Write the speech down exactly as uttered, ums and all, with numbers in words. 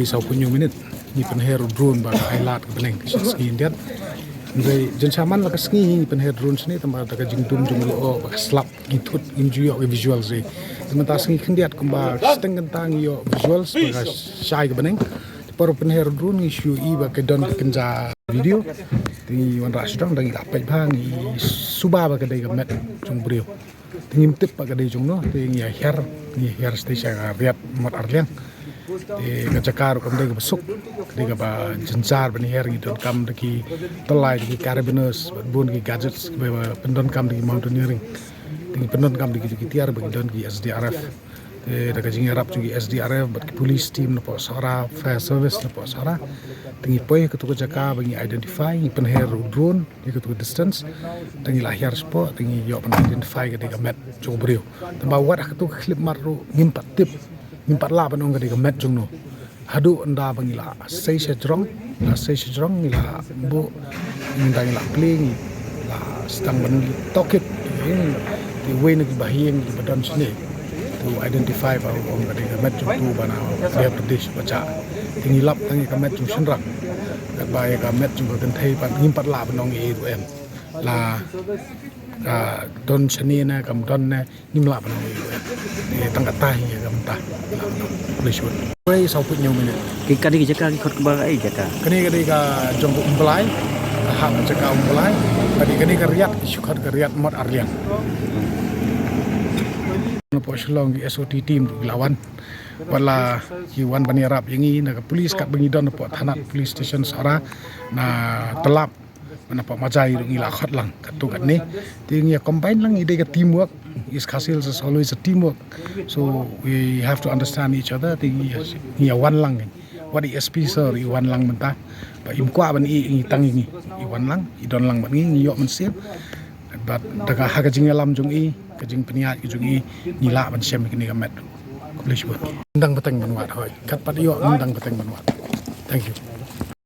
Saw phew hynñiew minit ngi pynher u drone ba ka ai lad ka bneng ka sngi khyndiat. Hynrei jan sha man la ka sngi ngi pynher drone shane tang ba da ka jingdum jong u lyoh ba ka slap ngi thut ngim ju ïoh ka visuals re. Te mynta sngi khyndiat kumba shiteng kynta ngi ïoh visuals ba ka shai ka bneng. Te por pynher u drone ngi shu ïohi ba ka don ka kynja video. Te ngi wanrah sdang da ngi la peit bha ngi suba ba ka dei ka met jong u briew. Te ngim tip ba ka dei jong no, te ngi ïa hiar, ngi ïa hiar sha ka riat Mot Arliang. Te ka jaka ruh kam dei kaba suk, ka dei kaba jynjar ban hiar, ngi donkam da ki tyllai, da ki carabiners bad bun ki gadgets kiba pyndonkam da ki mountaineering. Te ngi pyndonkam da ki, da ki tiar ba ki don ki S D R F. Te da ka jingïarap jong ki S D R F bad ki police team na poh Sohra, fire service na poh Sohra, te ngi poi ha katu ka jaka ba ngi identify, ngi pynher u drone ïa katu ka distance. Te ngi la hiar shapoh, te ngi ïoh ban identify ka dei ka met jong u briew. Tang ba wat ha katu ka khyllipmat ruh ngim pat tip, ngim pat lah ban ong ka dei ka met jong no. Haduh ynda ba ngi la sei sha jrong, la sei sha jrong ngi la buh, ynda ngi la plie ngi la sdang ban tohkit. Te iwei na kiba haïing kiba don shane, te u identify ba u ong ka dei ka met jong utu uba na Madhya Pradesh ba jah. Te ngi lap tang ïa ka met jong u shynrang, katba ïa ka met jong ka kynthei pat ngim pat lah ban ong ei ruh em. La ka don shane ne kam don ne ngim lah ban ong ei ruh em. Te tang kata hi ïa ka mynta. Khublei shibun. Khublei, saw phew hynñiew minit. Ki, ka dei ka jaka ki khot kaba ei jaka? Kane ka dei ka jong ka Umblai, ka hap ka jaka Umblai. Ka dei kane ka riat ki shu khot ka riat Mot Arliang. Na poh Shillong ki S O T team ruh ki la wan. Wat la ki wan ban ïarap ïa ngi na ka police katba ngi don na poh thanat police station Sohra, na Tlap, na poh Majai ruh ngi la khot lang katto katne. Te ngi ïa combine lang, ngi dei ka teamwork. East Khasi Hills is always a teamwork. So we have to understand each other. Te ngi ïa, ngi ïa wan lang. Wat i S P sir i wan lang mynta. Ba im kwah ban i, i tang i ngi. I wan lang, i don lang bad ngi, ngi ïoh mynsiem. Bad da ka ha ka jingïalam jong i, ka jingpynïaid ka jong i, ngi lah ban shem ïa kane ka met. Khublei shibun. Ngim dang bteng ban wad, hooid. Kat pat ïoh ngim dang bteng ban wad. Thank you.